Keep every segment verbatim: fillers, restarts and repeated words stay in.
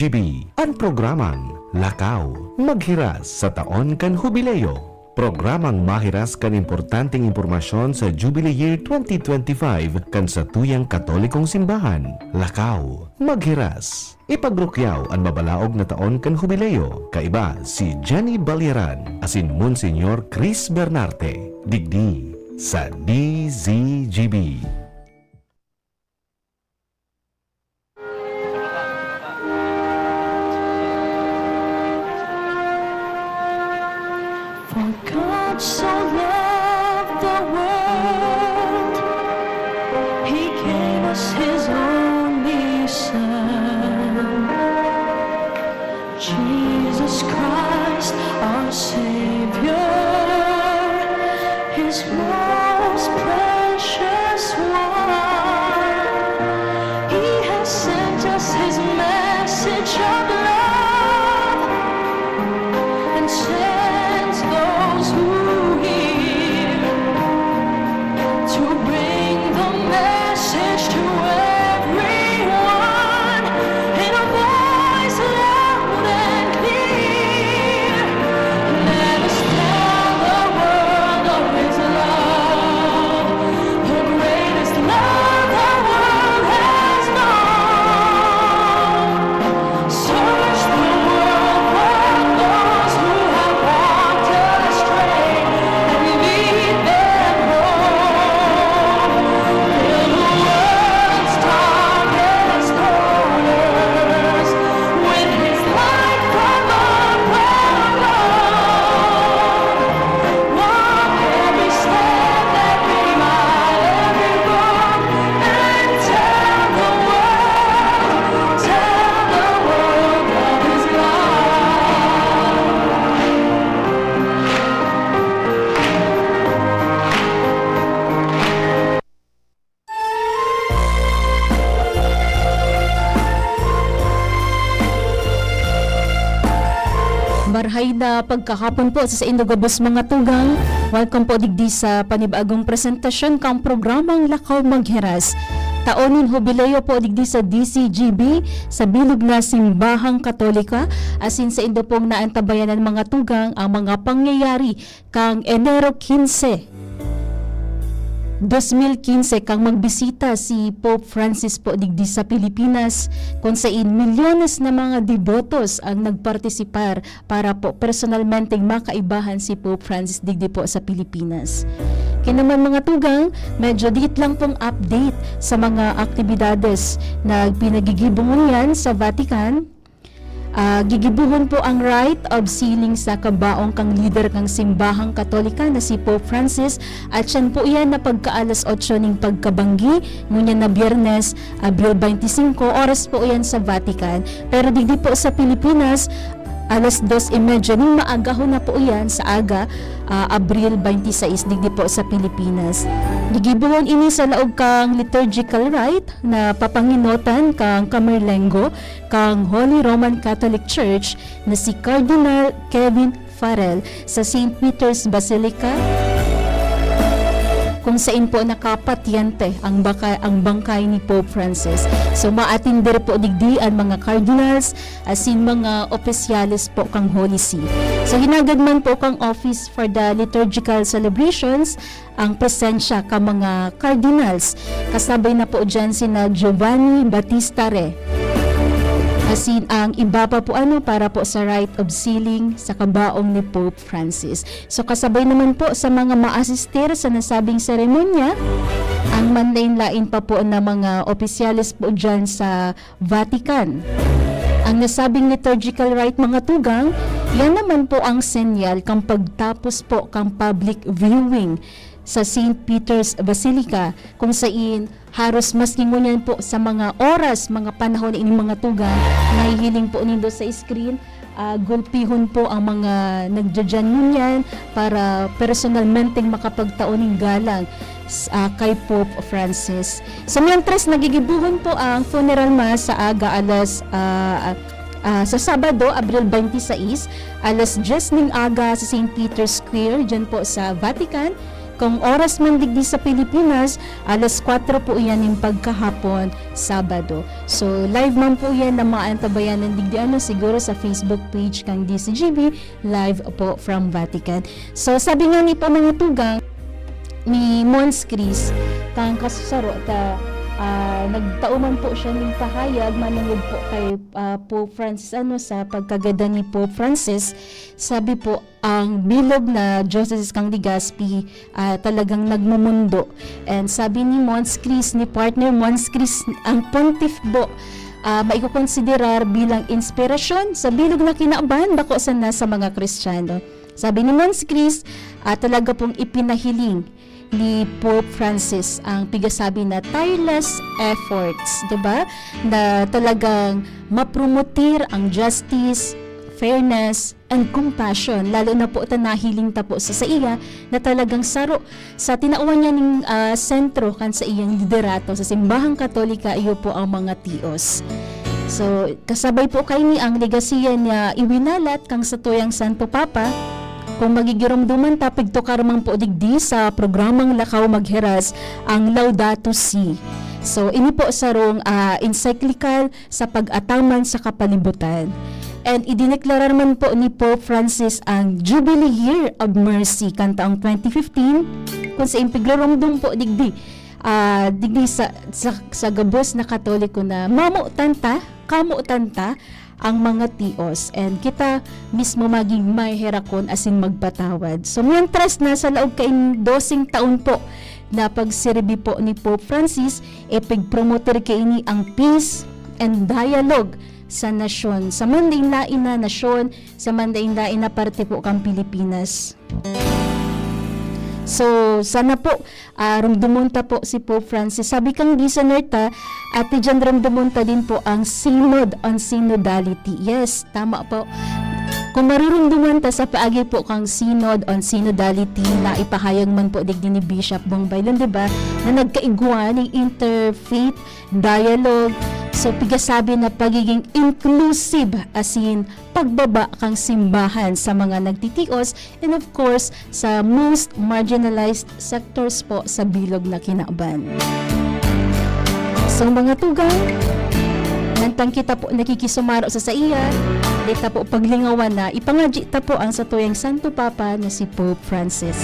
G B, an programang Lakaw Maghiras sa taon kan Hubileo. Programang mahiras kan importanteng impormasyon sa Jubilee Year twenty twenty-five kan satuyang Katolikong Simbahan. Lakaw Maghiras. Ipagrukyaw an mabalaog na taon kan Hubileo. Kaiba si Jenny Balyaran asin Monsignor Chris Bernarte, digdi sa D Z G B. For God so loved the world, He gave us His only Son, Jesus Christ, our Savior, His most precious one. He has sent us His message of love and sends those who hear to bring the message to everyone in a voice loud and clear. Let us tell the world of His love, the greatest love the world has known. Search the world for those who have walked astray and lead them home. Fill the world's darkest corners with His light from above. Walk every step, every mile, every road, and tell the world, tell the world of His love. Marhay na pagkahapon po sa saindo gabos mga tugang. Welcome po digdi sa panibagong presentasyon kang programang Lakaw Maghiras. Taon nin Hubileo po digdi sa D C G B, sa bilog na simbahang Katolika, asin saindo pong naantabayanan mga tugang ang mga pangyayari kan Enero quince, dos mil quince, kan magbisita si Pope Francis po digdi sa Pilipinas, kun sain milyones na mga debotos ang nagpartisipar para po personalmenteng makaibahan si Pope Francis digdi po sa Pilipinas. Kaya naman mga tugang, medyo diit lang pong update sa mga aktibidades na pinagigibo ngunyan sa Vatican. Ah, gigibohon po ang rite of sealing sa kabaong kan lider kan simbahang Katolika na si Pope Francis, at siyan po iyan na pagka alas otso ning pagkabanggi, ngunyan na Biyernes, Abril twenty-five, oras po iyan sa Vatican. Pero digdi po sa Pilipinas, alas dos y media ning maagahon na po iyan sa aga, ah, Abril twenty-six, digdi po sa Pilipinas. Gigibohon ini sa laog kan liturgical rite na papangenotan kan Camerlengo kan Holy Roman Catholic Church na si Cardinal Kevin Farrell sa Saint Peter's Basilica, kung sain po nakapatyente ang baka-, ang bangkay ni Pope Francis. So, maatender po digdi an mga cardinals asin mga opisyales po kan Holy See. So, hinagad man po kan Office for the Liturgical Celebrations ang presensya kan mga cardinals. Kasabay na po diyan sina Giovanni Battista Re. Asin ang iba pa po ano para po sa rite of sealing sa kabaong ni Pope Francis. So kasabay naman po sa mga maasistir sa nasabing seremonya, ang manlain-lain pa po na mga opisyales po diyan sa Vatican. Ang nasabing liturgical rite, mga tugang, yan naman po ang senyal kan pagtapos po kan public viewing sa Saint Peter's Basilica, kung sain haros maski ngunyan po sa mga oras, mga panahon na ini, mga tugang, nahihiling po nindo sa screen, ah, gulpihon po ang mga nagdidiyan ngunyan para personalmenteng makapagtao nin galang s-, ah, kay Pope Francis. So, mientras nagigibohon po ang funeral mass sa aga alas, ah, ah, sa Sabado, Abril twenty-six, alas dyes ning aga sa Saint Peter's Square, dyan po sa Vatican, Kung oras man digdi sa Pilipinas, alas kwatro po iyan nin pagkahapon, Sabado. So, live man po iyan na maantabayanan digdi, ano, siguro sa Facebook page kan D C G B, live po from Vatican. So, sabi nga ni po, mga tugang, ni Mons Chris, kan kasusaro ta, ah, nagtao man po siya ning pahayag manongod po kay, ah, Pope Francis, ano, sa pagkagadan ni Pope Francis. Sabi po, ang bilog na Diocese kan Legazpi, ah, talagang nagmumundo. And sabi ni Mons Chris, ni Partner Mons Chris, ang Pontiff po, ah, maikokonsiderar bilang inspirasyon sa bilog na kinaban, bako sana sa mga Kristiyano. Sabi ni Mons Chris, ah, talaga pong ipinahiling ni Pope Francis ang pigasabi na tireless efforts, di ba? Na talagang mapromotir ang justice, fairness, and compassion, lalo na po ta nahiling ta po sa saiya na talagang saro sa tinawan niya ning, ah, sentro kan saiyang liderato sa Simbahang Katolika, iyo po ang mga tios. So, kasabay po kaini ang legasiya niya iwinalat kan satuyang Santo Papa. Kung magigiromdoman ta, pigtukar man po digdi sa programang Lakaw Maghiras ang Laudato Si. So, ini po sarong, ah, encyclical sa pag-ataman sa kapalibutan. And idineklarar man po ni Pope Francis ang Jubilee Year of Mercy kan taong twenty fifteen, kung sa impiglarong dong po digdi, ah, digdi sa, sa, sa gabos na Katoliko na mamotan ta, kamotan ta ang mga tios, and kita mismo maging maheherakon asin magpatawad. So, mientras nasa laog kaini doseng taon po na pagsirbi po ni Pope Francis, epigpromoter kaini ang peace and dialogue sa nasyon, sa manlain-lain na nasyon, sa manlain-lain na parte po kan Pilipinas. So, sana po, ah, rumdomon ta po si Pope Francis. Sabi kan listener ta, Ate Jan, rumdomon ta din po ang Synod on Synodality. Yes, tama po. Kung marurumdoman ta sa paagi po kang Synod on Synodality na ipahayag man po digdi ni Bishop Bong Baylon, di ba, na nagkaigwa ning interfaith dialogue. So, pigasabi na pagiging inclusive, asin pagbaba kan simbahan sa mga nagtitios, and of course, sa most marginalized sectors po sa bilog na kinaban. So, mga tugang, mantang kita po nakikisumaro sa saiya, di ta po paglingawan na ipangadyi ta po ang satuyang Santo Papa na si Pope Francis.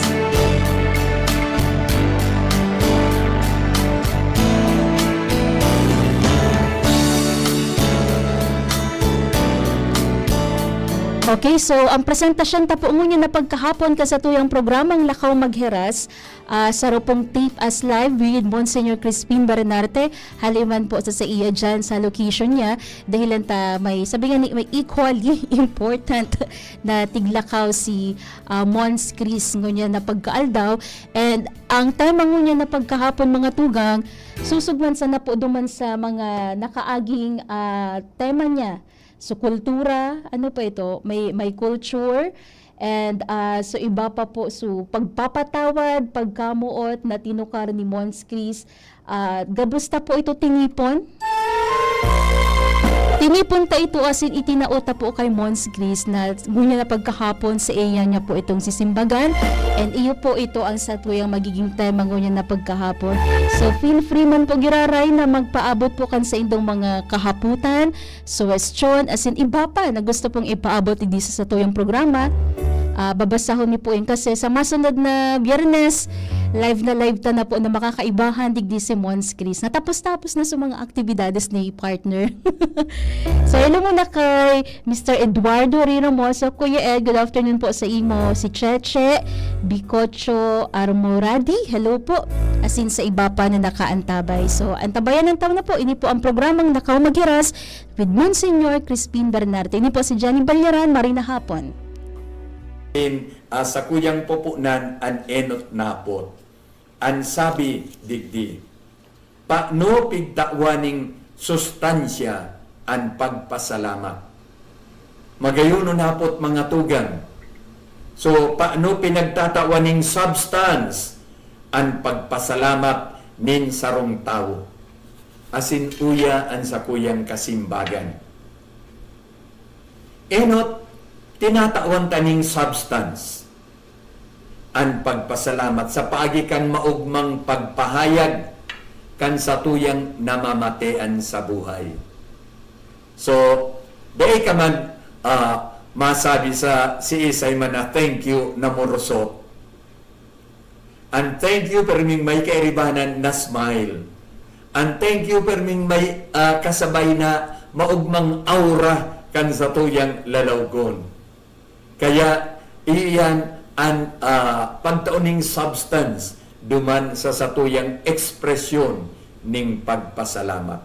Okay, so ang presentasyon ta po ngunyan na pagkahapon kan satuyang programang Lakaw Maghiras, ah, saro pong tape as live with Monsignor Crispin Bernarte, hali man po sa saiya dyan sa location niya, dahilan ta may, sabi nga ni, may equally important na tiglakaw si, ah, Mons Chris ngunyan na pagkaaldaw. And ang tema ngunyan na pagkahapon, mga tugang, susog man sana po duman sa mga nakaaging, ah, tema niya. So, kultura, ano pa ito? May, may culture, and, ah, so iba pa po, so pagpapatawad, pagkamoot na tinukar ni Mons Chris, ah, gabos ta po ito tinipon. Tinipon ta ito asin itinao ta po kay Mons Chris na ngunyan na pagkahapon sa iya niya po itong sisimbagan. And iyo po ito ang satuyang magiging tema ngunyan na pagkahapon. So, feel free man po, giraray, na magpaabot po kan saindong mga kahapotan, suwestyon, asin iba pa na gusto pong ipaabot digdi sa satuyang programa. Ah, babasahon mi po yan kasi sa masunod na Biyernes, live na live ta na po na makakaibahan digdi si Mons Chris. Natapos-tapos na sa mga aktibidades ni partner. So, hello muna kay Mister Eduardo Rino Moso. Kuya Ed, good afternoon po sa imo. Si Cheche Bicocho Armoradi, hello po. Asin sa iba pa na nakaantabay. So, antabayan ng taon na po. Ini po ang programang Lakaw Maghiras with Monsignor Crispin Bernarte. Ini po si Johnny Balyaran. Maray na hapon. In, ah, sakuyang pupunan an enot na hapot. An sabi digdi, paano pigtawan ning sustansya an pagpasalamat? Magayonon hapot, mga tugang. So, paano pinagtatawan ning substance an pagpasalamat nin sarong tawo? Asin uya an sakuyang kasimbagan. Enot, tinatawan ta ning substance. an pagpasalamat sa paagi kan maogmang pagpahayag kan satuyang namamatean sa buhay. So, dai ka man, ah, masabi sa siisay man na, "Thank you," na morosot. An thank you, pirming may kairibanan na smile. An thank you, pirming may, ah, kasabay na maogmang aura kan satuyang lalawgon. Kaya, iyan an, ah, pagtao ning substance duman sa satuyang ekspresyon ning pagpasalamat.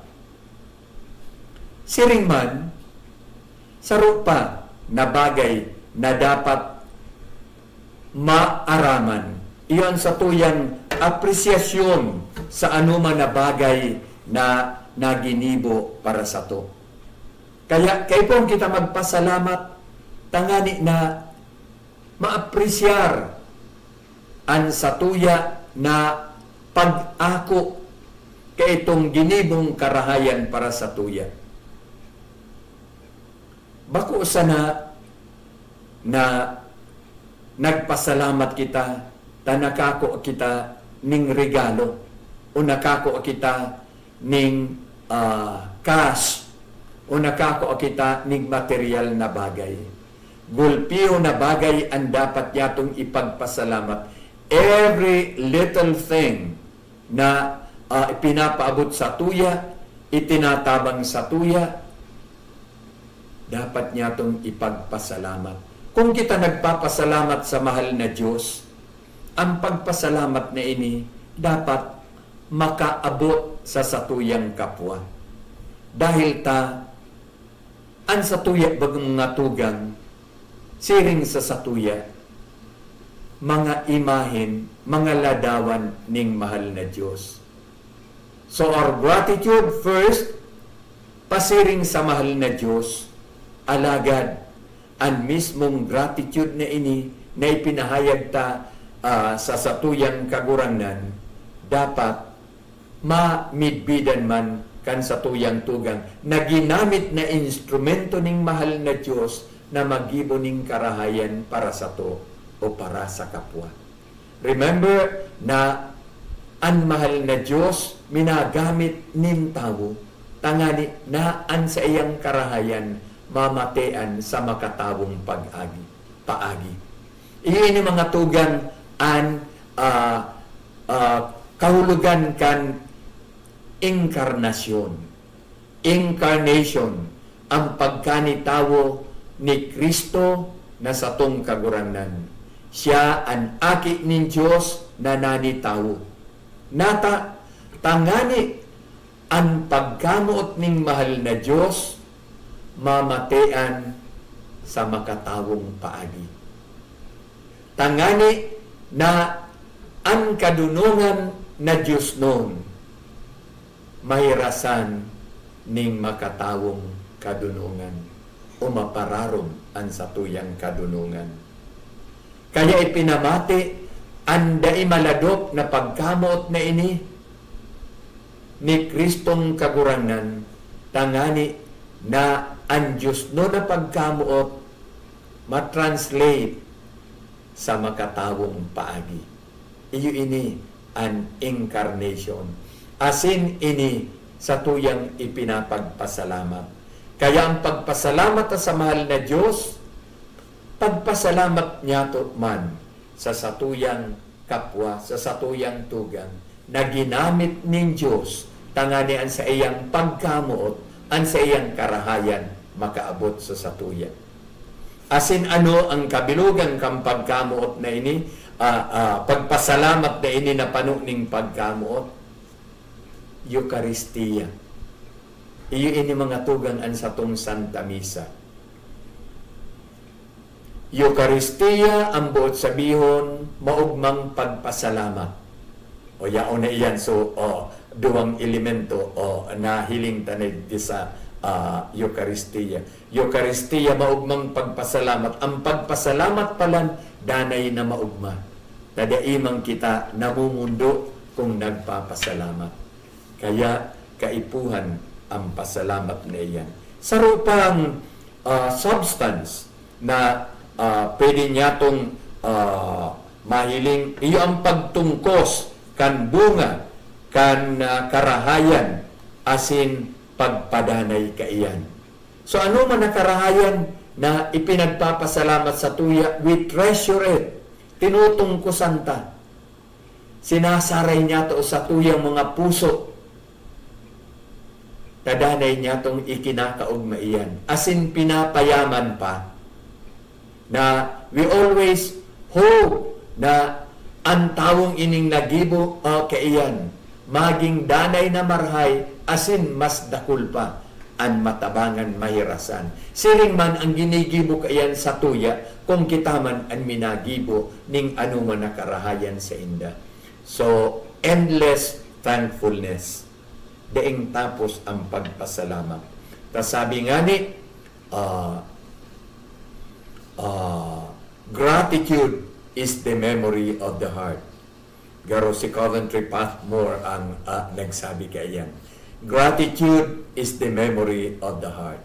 Siring man, saro pa na bagay na dapat maaraman, iyo an satuyang apresyasyon sa anoman na bagay na naginibo para sato. Kaya kaipuhan kita magpasalamat tangani na maapresyar an satuya na pag-ako kaitong ginibong karahayan para satuya. Bako sana na nagpasalamat kita ta nakakua kita nin regalo o nakakua kita nin, ah, cash o nakakua kita nin material na bagay. Gulpiyo na bagay an dapat niyatong ipagpasalamat. Every little thing na, ah, ipinapaabot satuya, itinatabang satuya, dapat niyatong ipagpasalamat. Kung kita nagpapasalamat sa mahal na Diyos, ang pagpasalamat na ini dapat makaabot sa satuyang kapwa. Dahil ta, an satuya bagong mga tugang, siring sa satuya, mga imahen, mga ladawan ning mahal na Diyos. So, our gratitude first, pasiring sa mahal na Diyos, alagad an mismong gratitude na ini na ipinahayag ta, ah, sa satuyang Kagurangnan, dapat mamidbidan man kan satuyang tugang na ginamit na instrumento ning mahal na Diyos na maggibo nin karahayan para sato o para sa kapwa. Remember na an mahal na Diyos minagamit nin tawo tangani na an saiyang karahayan mamatean sa makatawong pag-agi, paagi. Iyo ini mga tugang an, ah, ah, kahulogan kan inkarnasyon. Incarnation, ang pagkanitawo ni Cristo na satong Kagurangnan. Siya an Aki nin Dios na nanitawo. Nata, tangani an pagkamoot ning mahal na Dios mamatean sa makatawong paagi. Tangani na an kadunongan na diosnon mahirasan ning makatawong kadunongan o mapararom an satuyang kadunongan. Kaya ipinamati an dai maladop na pagkamoot na ini ni Kristong Kagurangnan, tangani na an diosnon na pagkamoot matranslate sa makatawong paagi. Iyo ini an incarnation. Asin ini satuyang ipinapagpasalamat. Kaya an pagpasalamat ta sa mahal na Dios, pagpasalamat niyato man sa satuyang kapwa, sa satuyang tugang na ginamit nin Dios tangani an saiyang pagkamoot, an saiyang karahayan makaabot sa satuya. Asin ano ang kabilogan kan pagkamoot na ini, ah, ah, pagpasalamat na ini na pano nin pagkamoot? Eukaristia. Iyo ini mga tugang an satong Santa Misa. Eukaristia, ang boot sabihon, maogmang pagpasalamat. O, yaon na iyan. So, o, duwang elemento, o, nahiling ta na digdi sa, ah, Eukaristia. Eukaristia, maogmang pagpasalamat. Ang pagpasalamat palan, danay na maogma. Ta dai man kita namumundo kung nagpapasalamat. Kaya kaipuhan ang pasalamat na iyan. Saro pang, ah, substance na, ah, pwede niyatong, ah, Mahiling iyo an pagtungkos kan bunga kan, ah, karahayan asin pagpadanay kaiyan. So, ano man na karahayan na ipinagpapasalamat satuya, we treasure it. Tinutungkosan ta. Sinasaray niyato satuyang mga puso. Tadanay niyatong ikinakaogma iyan, asin pinapayaman pa, na we always hope na an tawong ining nagibo, ah, kaiyan, magin danay na marahay asin mas dakul pa an matabangan mahirasan. Siring man an ginigibo kaiyan satuya, kung kita man an minagibo nin anoman na karahayan sainda. So, endless thankfulness. Daing tapos ang pagpasalamat. Ta sabi ngani, ah, ah, "Gratitude is the memory of the heart." Garo si Coventry Patmore ang, ah, nagsabi kaiyan. "Gratitude is the memory of the heart."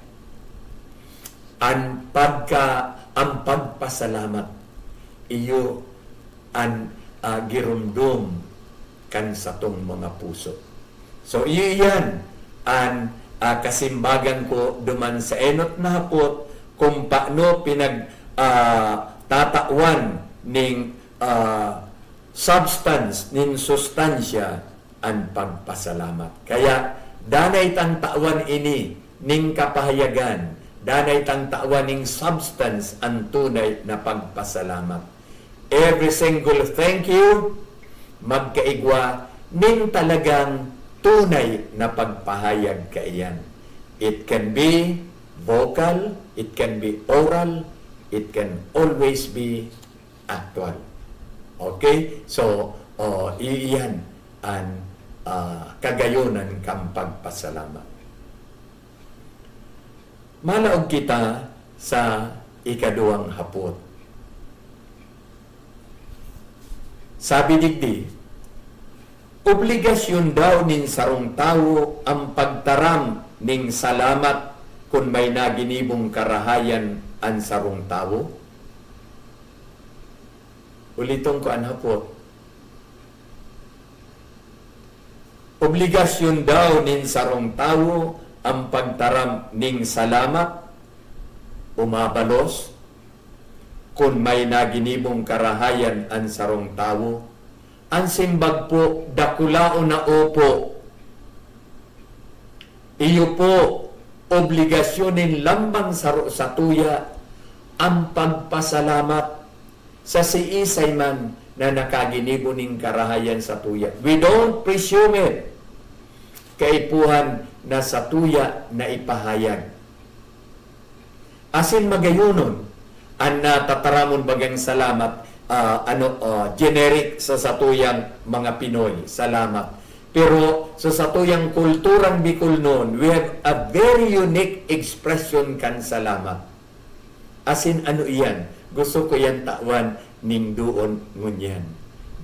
An pagka-, ang pagpasalamat, iyo an, ah, giromdom kan satong mga puso. So, iyo iyan an, ah, kasimbagan ko duman sa enot na hapot, kung paano pinag, ah, tatawan ning, ah, substance, nin sustansya an pagpasalamat. Kaya, danay tang tawan ini ning kapahayagan, danay tang tawan ning substance an tunay na pagpasalamat. Every single thank you, magkaigwa nin talagang tunay na pagpahayag kaiyan. It can be vocal, it can be oral, it can always be actual. Okay? So, oh, i-, iyan an, ah, kagayonan kan pagpasalamat. Malaog kita sa ikaduwang hapot. Sabi digdi, obligasyon daw nin sarong tawo an pagtaram nin salamat kun may naginibong karahayan an sarong tawo? Uliton ko an hapot. Obligasyon daw nin sarong tawo an pagtaram nin salamat o mabalos kun may naginibong karahayan an sarong tawo? An simbag po, dakulaon na opo. Iyo po, obligasyon nin lambang saro satuya an pagpasalamat sa siisay man na nakaginibo nin karahayan satuya. We don't presume it. Kaipuhan na satuya na ipahayag. Asin magayonon, an natataramon bagang salamat, ah, ano, ah, generic sa satuyang mga Pinoy, salamat. Pero sa satuyang kulturang Bicolnon, we have a very unique expression kan salamat. Asin ano iyan? Gusto ko iyan tawan nin doon ngunyan.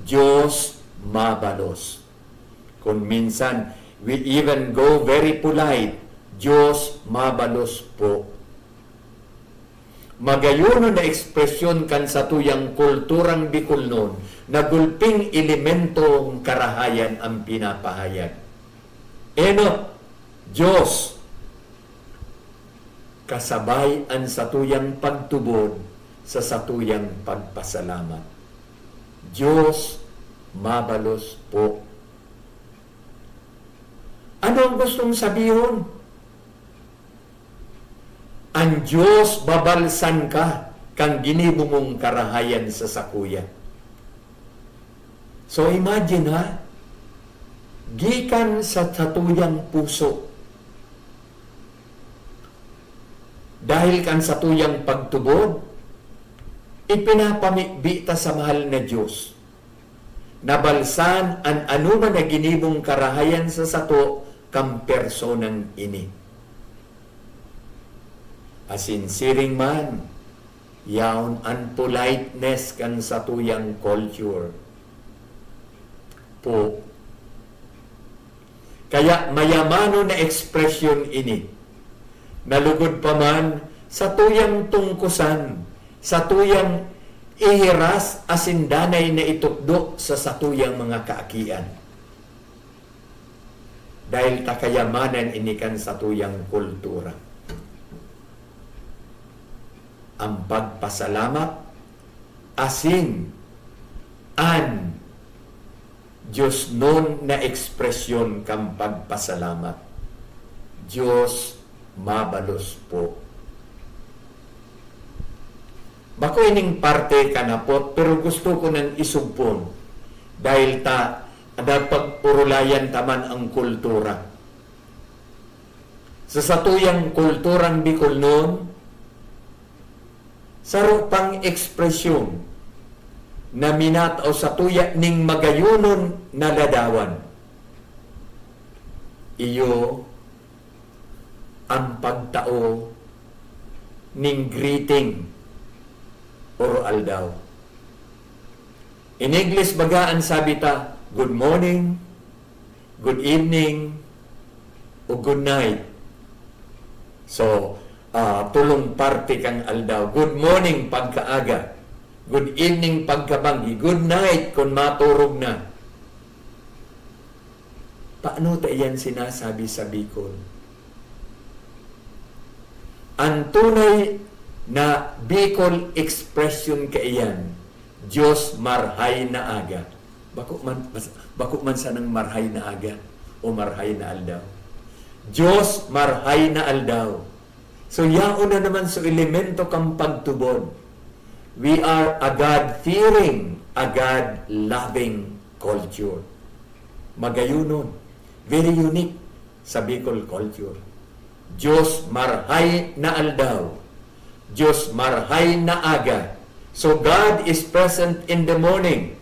Diyos mabalos. Kun minsan, we even go very polite, "Diyos mabalos po." Magayonon na ekspresyon kan satuyang kulturang Bicolnon na gulping elementong karahayan an pinapahayag. Enot, Diyos, kasabay an satuyang pagtubod sa satuyang pagpasalamat. Diyos, mabalos po. Ano ang gustong sabihon? An Diyos babalsan ka kan ginibo mong karahayan sa sakuya. So imagine ha, gikan sa satuyang puso, dahil kan satuyang pagtubod, ipinapamibi ta sa mahal na Diyos. Nabalsan an anoman na ginibong karahayan sa sato kan personang ini. Asin siring man, yaon an politeness kan satuyang culture. Po. Kaya mayamanon na ekspresyon ini. Nalugod pa man, satuyang tungkosan, satuyang ihiras asin danay na itukdo sa satuyang mga kaakian. Dahil ta kayamanan ini kan satuyang kultura. Ang pagpasalamat asin an diosnon na ekspresyon kan pagpasalamat. Diyos mabalos po. Bako ining parte kan hapot, pero gusto ko nang isugpon dahil ta napag-orolayan ta man ang kultura. Sa satuyang kulturang Bicolnon, saro pang ekspresyon na minatao satuya ning magayonon na ladawan. Iyo ang pagtao ning greeting or aldaw. In English baga, an sabi ta, "Good morning, good evening, o good night." So, ah, tolong parte kan aldaw. Good morning, pagkaaga. Good evening, pagkabanggi. Good night, kun maturog na. Paano ta iyan sinasabi sa Bicol? An tunay na Bicol expression kaiyan, "Diyos marhay na aga." Bako man, mas-, bako man sanang marhay na aga o marhay na aldaw. "Diyos marhay na aldaw." So, yaon na naman so elemento kan pagtubod. We are a God-fearing, a God-loving culture. Magayonon, very unique sa Bicol culture. Diyos marhay na aldaw, Diyos marhay na aga. So God is present in the morning.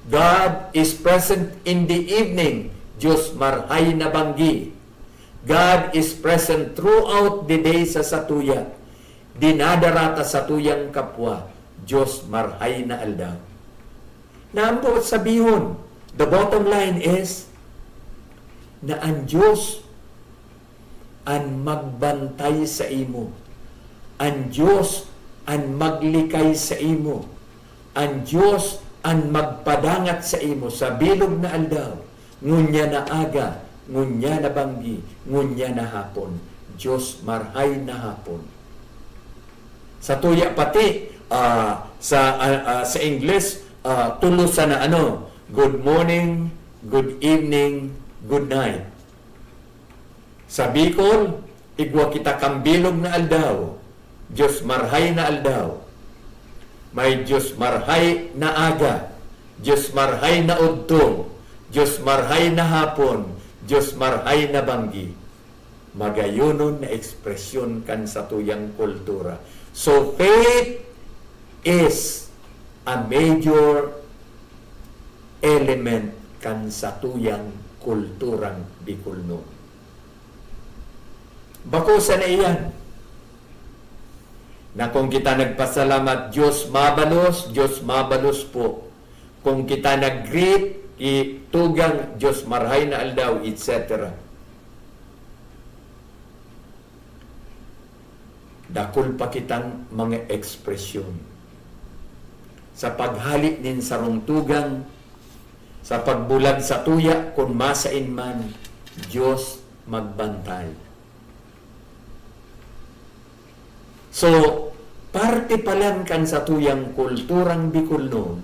God is present in the evening. Diyos marhay na banggi. God is present throughout the day sa satuya. Dinadara ta satuyang kapwa, Diyos marhay na aldaw. Na ang buot sabihon, the bottom line is, na an Diyos an magbantay saimo. An Diyos an maglikay saimo. An Diyos an magpadangat saimo sa bilog na aldaw, ngunyan na aga, ngunyan na banggi, ngunyan na hapon. Diyos marhay na hapon. Satuya pati, ah, sa, ah, ah, sa Ingles, ah, tolo sana ano, good morning, good evening, good night. Sa Bicol, igwa kita kan bilog na aldaw, Diyos marhay na aldaw. May Diyos marhay na aga, Diyos marhay na udto, Diyos marhay na hapon, Diyos marhay na banggi. Magayonon na ekspresyon kan satuyang kultura. So, faith is a major element kan satuyang kulturang Bicolnon. Bako sana iyan na kung kita nagpasalamat, "Diyos mabalos, Diyos mabalos po." Kung kita nag-greet ki tugang, "Diyos marhay na aldaw," et cetera. Dakul pa kitang mga ekspresyon. Sa paghale nin sarong tugang, sa pagbulag satuya, kun masain man, Diyos magbantay. So, parte palan kan satuyang kulturang Bicolnon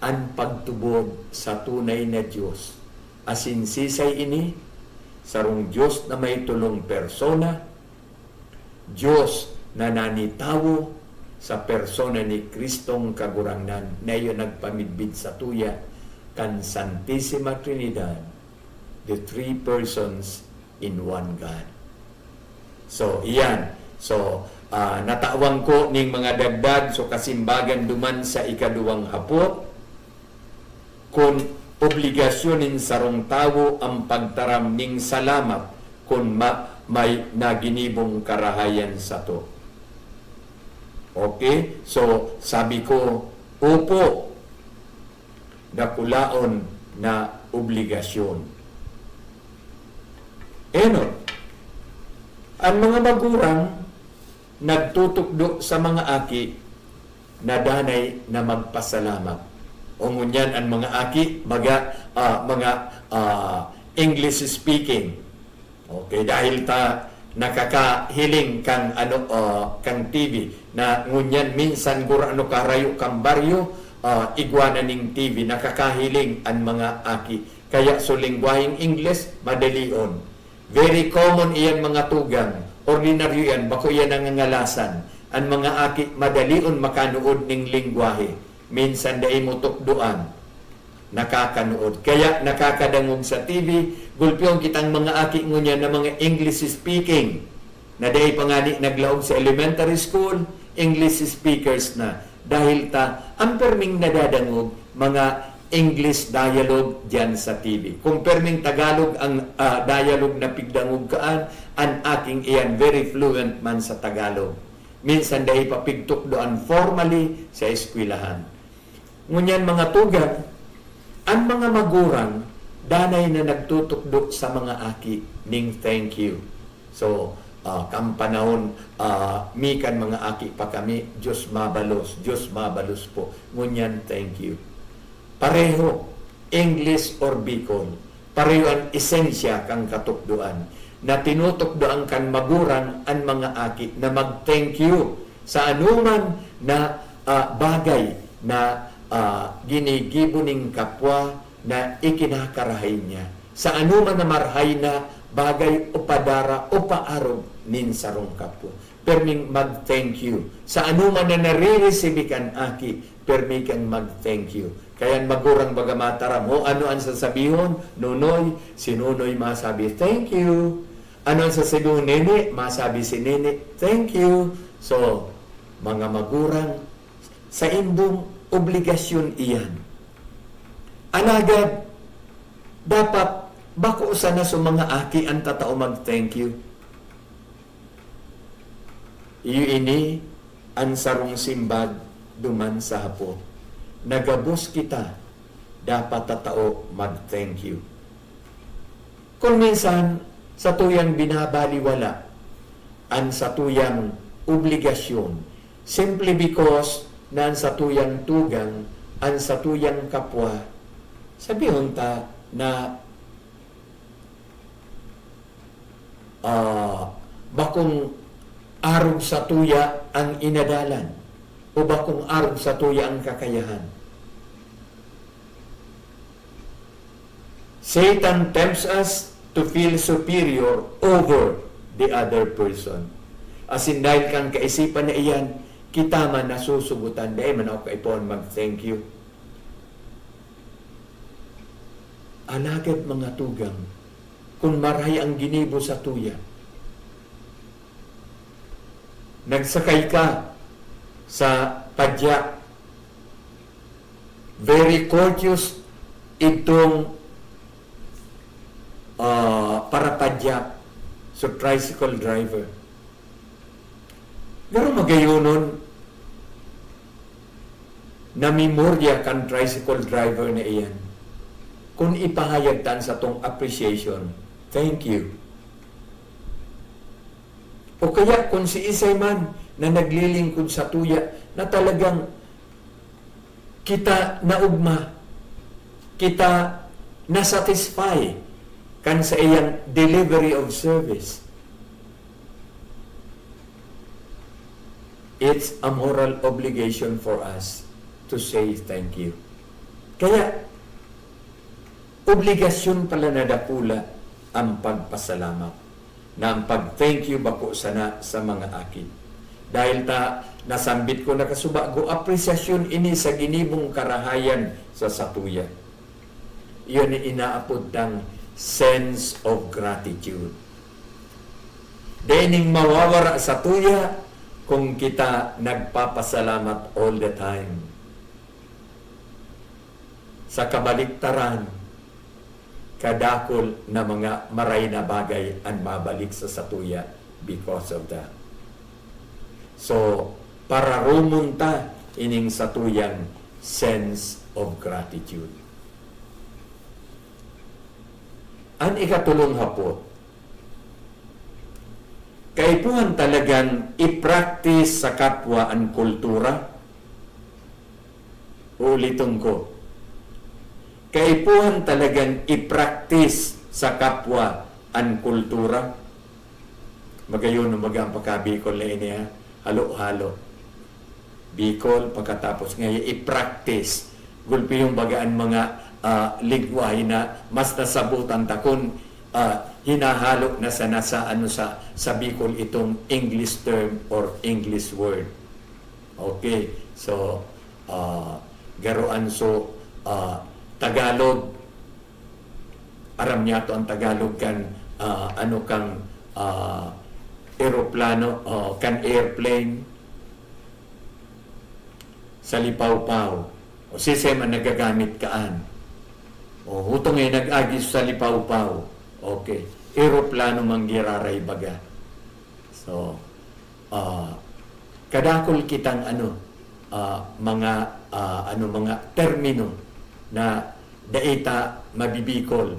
an pagtubod sa tunay na Diyos. Asin sisay ini? Sarong Diyos na may tolong persona, Diyos na nanitawo sa persona ni Kristong Kagurangnan, na iyo nagpamidbid satuya kan Santisima Trinidad, the three persons in one God. So, iyan. So, ah, natawan ko ning mga dagdag, so kasimbagan duman sa ikaduwang hapot, kun obligasyon nin sarong tawo ang pagtaram nin salamat kun ma-, may naginibong karahayan sato. Okay? So, sabi ko, opo, dakulaon na obligasyon. Enot, ang mga magurang nagtutukdo sa mga aki na danay na magpasalamat. O ngunyan an mga aki, baga, ah, mga, ah, English speaking. Okay, dahil ta nakakahiling kan ano, ah, kan T V na ngunyan minsan gurano ka harayo kan baryo, ah, igwa na ning T V, nakakahiling an mga aki. Kaya so lengguwaheng Ingles, madalion. Very common iyan, mga tugang. Ordinaryo iyan, bako iyan nangangalasan. An mga aki, madalion makanuod ning lengguwahe. Minsan dai mo tukdoan, nakakanuod. Kaya nakakadangog sa T V, gulpion kitang mga aki ngunyan na mga English speaking, na dai pa ngani naglaog sa elementary school, English speakers na. Dahil ta, ang perming nadadangog, mga English dialogue diyan sa T V. Kung perming Tagalog ang, ah, dialogue na pigdangog kaan, an aking iyan very fluent man sa Tagalog. Minsan dai pa pigtukdoan formally sa eskwelahan. Ngunyan, mga tugang, an mga magurang danay na nagtutukdo sa mga aki ning thank you. So, ah, kan panahon, ah, mi kan mga aki pa kami, "Diyos mabalos, Diyos mabalos po." Ngunyan, "Thank you." Pareho, English or Bicol, pareho an esensya kan katukdoan, na tinutukdoan kan magurang an mga aki na mag-thank you sa anoman na, ah, bagay na, ah, ginigibo ning kapwa na ikinakarahay niya. Sa anoman na marahay na bagay o padara o paarog nin sarong kapwa, perming mag-thank you. Sa anoman na nariresibi kan aki, permi kang mag-thank you. Kaya an magurang baga mataram, o ano an sasabihon, Nonoy, si Nonoy masabi, "Thank you." Ano an sasabihon, Nene? Masabi si Nene, "Thank you." So, mga magurang, saindong obligasyon iyan. Alagad, dapat bako sana sa mga aki an tatao mag-thank you. Iyo ini an sarong simbag duman sa hapot. Nagabos kita, dapat tatao mag-thank you. Kung minsan, satuyang binabaliwala an satuyang obligasyon, simply because na an satuyang tugang, an satuyang kapwa, sabihon ta na, ah, bakong arog satuya ang inadalan o bakong arog satuya ang kakayahan. Satan tempts us to feel superior over the other person. Asin dahil kan kaisipan na iyan, kita man nasusugotan, dai man ako kaipuhan mag-thank you. Alagad, mga tugang, kun marahay ang ginibo satuya, nagsakay ka sa padya, very courteous idtong, ah, parapadya, so tricycle driver. Pero magayonon, namemorya kan tricycle driver na iyan, kun ipahayag ta an satong appreciation, "Thank you." O kaya kun siisay man na naglilingkod satuya na talagang kita naugma, kita na-satisfy kan saiyang delivery of service, it's a moral obligation for us to say thank you. Kaya, obligasyon pala na dakula ang pagpasalamat, na ang pag-thank you bako sana sa mga aki. Dahil ta, nasambit ko na kasubago, apresyasyon ini sa ginibong karahayan sa satuya. Iyon ang inaapod tang sense of gratitude. Dai ning mawawara satuya kung kita nagpapasalamat all the time. Sa kabaliktaran, kadakul na mga maray na bagay an mabalik sa satuya because of that. So, pararomon ta ining satuyang sense of gratitude. An ikatulong hapot, kaipuhan talagang i-practice sa kapwa an kultura Uuliton ko, kaipuhan talagang i-practice sa kapwa an kultura. Magayon, umaga ang pagka-Bicol na ini, ha? Halo-halo. Bicol, pagkatapos nga i-practice. Gulpi yung baga an mga, ah, lengwahe na mas nasabutan ta kun, ah, hinahalo na sana sa, ano, sa, sa Bicol itong English term or English word. Okay, so, ah, garo an so, ah, Tagalog, aram niyato an Tagalog kan, ah, ano, kan, ah, eroplano, o kan airplane, salipawpaw. O siisay man nagagamit kaan. O hutong eh, nag-agi sa salipawpaw. Okay. Eroplano man giraray baga. So, ah, kadakul kitang ano, ah, mga, ah, ano, mga termino na dai ta mabibikol.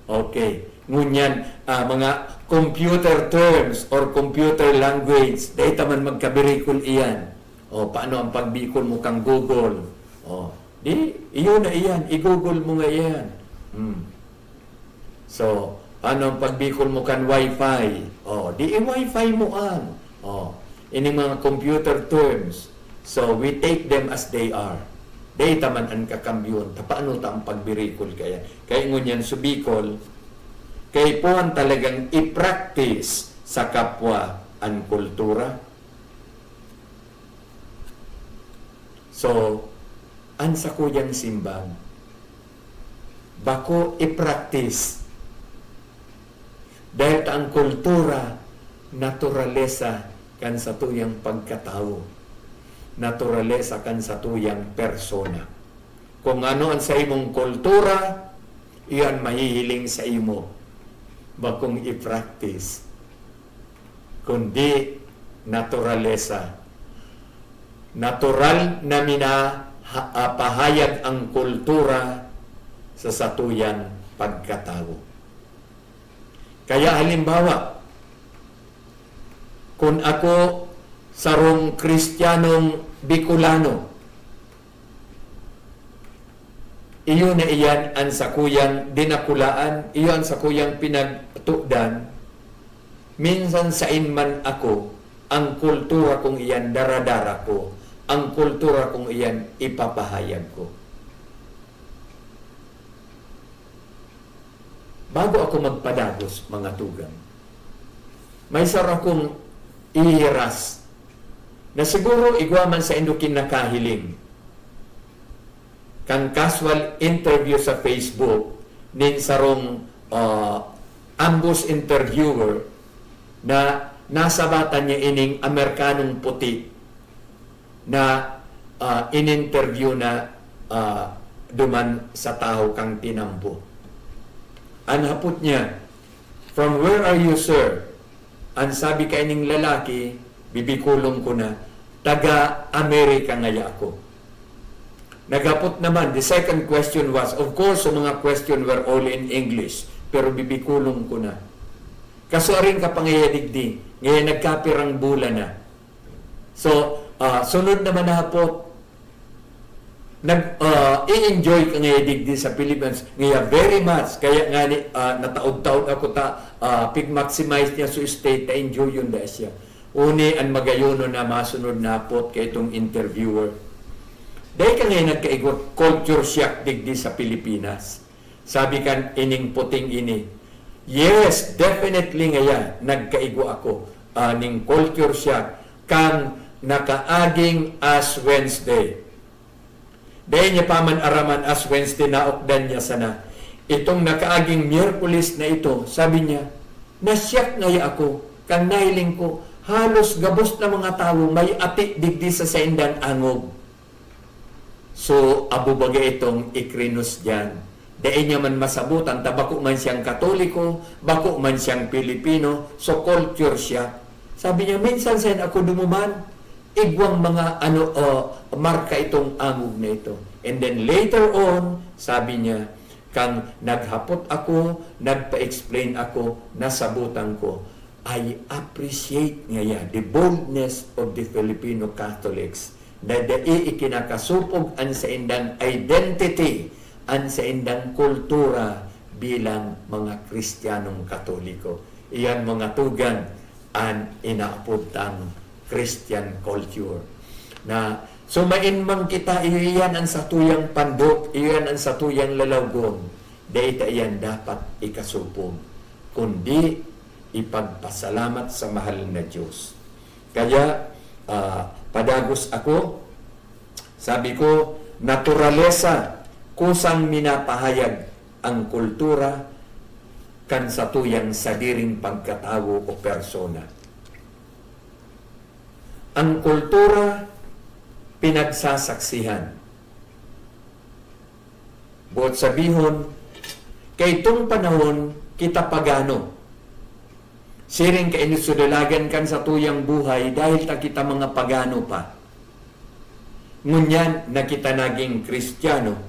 Okay. Ngunyan, ah, mga computer terms or computer language, dai ta man magkabirikol iyan. O, paano ang pagbikol mo kang Google? O, di, iyo na iyan. I-Google mo nga iyan. Hmm. So, paano ang pagbikol mo kan Wi-Fi? O, di i-Wi-Fi mo an. O, ini mga computer terms. So, we take them as they are. Dai ta man an kakambyon. Ta paano ta ang pagbirikol kaya? Kaya ngunyan, so Bicol, kaipuhan talagang i-practice sa kapwa an kultura. So, an sakuyang simbag, bako i-practice. Dahil ta ang kultura, naturalesa kan satuyang pagkatawo, naturalesa kan satuyang persona. Kung ano an sa imong kultura, iyan mahihiling sa imo. Bakong i-practice, kundi naturalesa. Natural na mina-, ha-, ah, pahayag ang kultura sa satuyang pagkatawo. Kaya halimbawa, kun ako sarong Kristiyanong Bicolano, iyo na iyan an sakuyang dinakulaan, iyo an sakuyang pinagtudan. Minsan sain man ako, ang kultura kong iyan daradara ko, ang kultura kong iyan ipapahayag ko. Bago ako magpadagos, mga tugang, may saro akong ihiras na siguro igwa man saindo kin nakahiling. Kan casual interview sa Facebook nin sarong, ah, ambos interviewer na nasabatan niya ining Amerikanong puti na, ah, in-interview na, ah, duman sa tahaw kan tinampo. An hapot niya, "From where are you, sir?" An sabi kaining lalaki, bibikolon ko na, "Taga Amerika ngaya ako." Naghapot naman, the second question was, of course, so mga question were all in English, pero bibikolon ko na. Kasuarin ka pa ngaya digdi, ngaya nagkapirang bulan na. So, ah, sunod naman na hapot, nag, ah, i-enjoy ka ngaya digdi sa Philippines, ngaya very much, kaya nga ni, ah, nataod-taod ako ta, ah, pig-maximize niya so stay, ta enjoy yun da siya. Uni an magayonon na masunod na hapot kay itong interviewer. Dai ka ngaya nagkaigwa culture shock digdi sa Pilipinas? Sabi kan ining puting ini, "Yes, definitely ngaya, nagkaigwa ako, ah, ning culture shock kan nakaaging Ash Wednesday." Dai niya pa man aram an Ash Wednesday, naokdan niya sana. Itong nakaaging Miyerkules na ito, sabi niya, "Na-shock ngaya ako kan nahiling ko, halos gabos na mga tawo may ati digdi sa saindang angog." So, abo baga itong ikrinos diyan. Dai niya man masabutan, ta bako man siyang Katoliko, bako man siyang Pilipino, so culture siya. Sabi niya, "Minsan sain ako dumuman, igwang mga ano, o, marka itong angog na ito." And then later on, sabi niya, "Kan naghapot ako, nagpa-explain ako, nasabutan ko." I appreciate ngaya the boldness of the Filipino Catholics na dai ikinakasopog an saindang identity, an saindang kultura bilang mga Kristiyanong Katoliko. Iyan, mga tugang, an inaapod tang Christian culture. Na sumain man kita, iyo iyan an satuyang pandok, iyo iyan an satuyang lalawgon. Dai ta iyan dapat ikasopog, kundi ipagpasalamat sa mahal na Diyos. Kaya, ah, padagos ako, sabi ko, naturalesa, kusang minapahayag ang kultura kan satuyang sadiring pagkatawo o persona. Ang kultura, pinagsasaksihan. Buot sabihon, kaitong panahon, kita pagano. Siring kaini so dalagan kan satuyang buhay dahil ta kita mga pagano pa. Ngunyan na kita naging Kristiyano,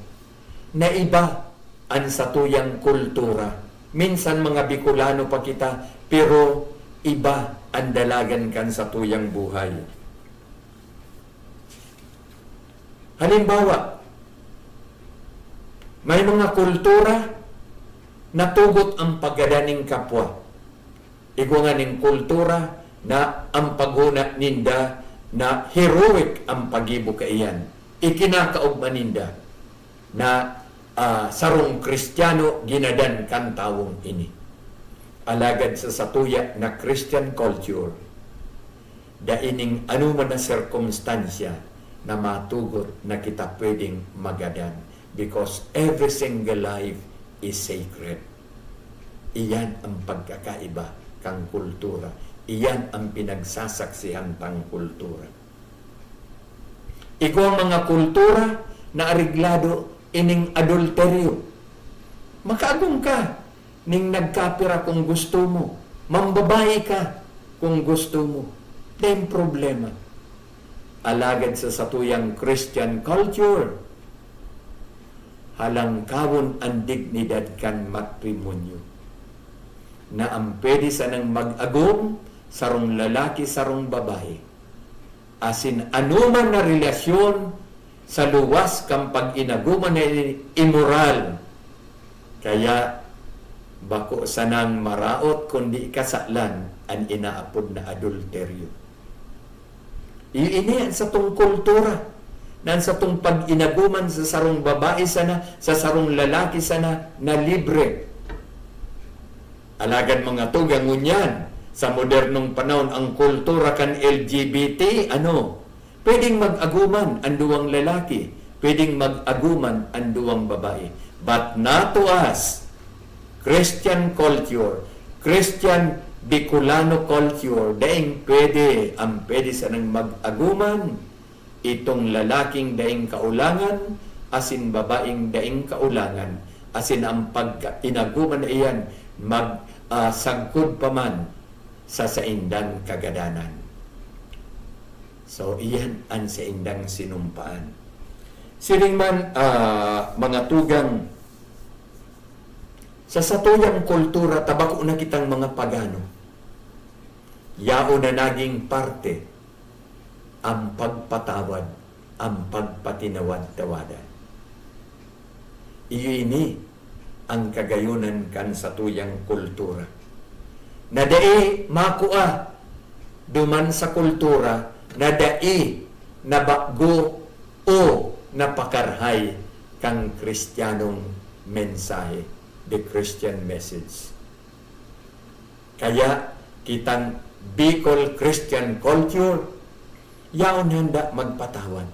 naiba an satuyang kultura. Minsan mga Bicolano pa kita, pero iba an dalagan kan satuyang buhay. Halimbawa, may mga kultura na tugot ang paggadan nin kapwa. Igwa nganing kultura na ang paghona ninda na heroic ang paggibo kaiyan. Ikinakaogma ninda na, ah, sarong Kristiyano ginadan kan tawong ini. Alagad sa satuya na Christian culture, dai ning anoman na sirkumstansya na matugot na kita pwedeng magadan, because every single life is sacred. Iyan ang pagkakaiba kan kultura. Iyan ang pinagsasaksihan tang kultura. Igwang mga kultura na areglado ining adulteryo. Makaagom ka ning nagkapira kung gusto mo. Mambabae ka kung gusto mo. Daing problema. Alagad sa satuyang Christian culture, halangkawon an dignidad kan matrimonyo, na ang pwede sanang mag-agom, sarong lalaki, sarong babae. Asin anoman na relasyon sa luwas kan pag-inagoman na ini, imoral. Kaya, bako sanang maraot kundi kasalan an inaapod na adulteryo. Iyo ini an satong kultura, na an satong pag-inagoman sa sarong babae sana, sa sarong lalaki sana, na libre. Alagad mga tugang, ngunyan, sa modernong panahon, ang kultura kan L G B T, ano, pwedeng mag-agoman an duwang lalaki, pwedeng mag-agoman an duwang babae. But not to us. Christian culture, Christian Bicolano culture, daing pwede. Ang pwede sanang mag-agoman, itong lalaking daing kaulangan, asin babaeng daing kaulangan, asin ang pagka-, inagoman na iyan, mag-, ah, sagkod pa man sa saindang kagadanan. So, iyan an saindang sinumpaan. Siring man, ah, mga tugang, sa satuyang kultura, ta bako na kitang mga pagano. Yaon na naging parte ang pagpatawad, ang pagpatinawad-tawadan. Iyo ini ang kagayonan kan satuyang kultura, na dai makua duman sa kultura na dai nabago o napakarahay kan Kristiyanong mensahe, the Christian message. Kaya, kitang Bicol Christian culture, yaon handa magpatawad.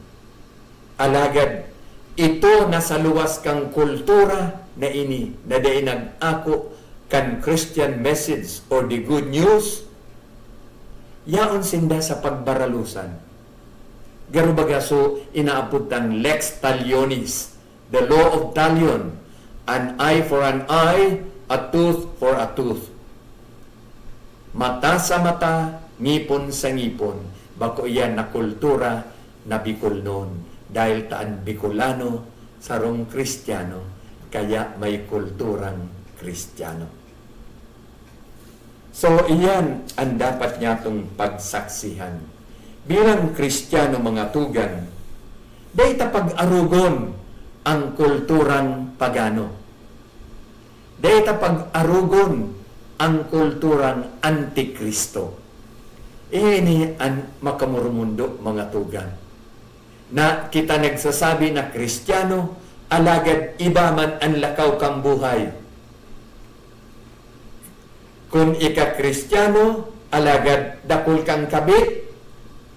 Alagad, ito na sa luwas kan kultura na ini na dai nag-ako kan Christian message or the good news, yaon sinda sa pagbaralusan. Garo baga so inaapod tang lex talionis, the law of talion, an eye for an eye, a tooth for a tooth. Mata sa mata, ngipon sa ngipon. Bako iyan na kultura na Bicolnon, dahil ta an Bicolano sarong Kristiyano, kaya may kulturang Kristiyano. So, iyan an dapat niyatong pagsaksihan. Bilang Kristiyano, mga tugang, dai ta pag-arogon ang kulturang pagano. Dai ta pag-arogon ang kulturang antikristo. Ini an makamurumundo, mga tugang, na kita nagsasabi na Kristiyano, alagad iba man an lakaw kan buhay. Kun ika Kristiyano, alagad dakul kang kabit,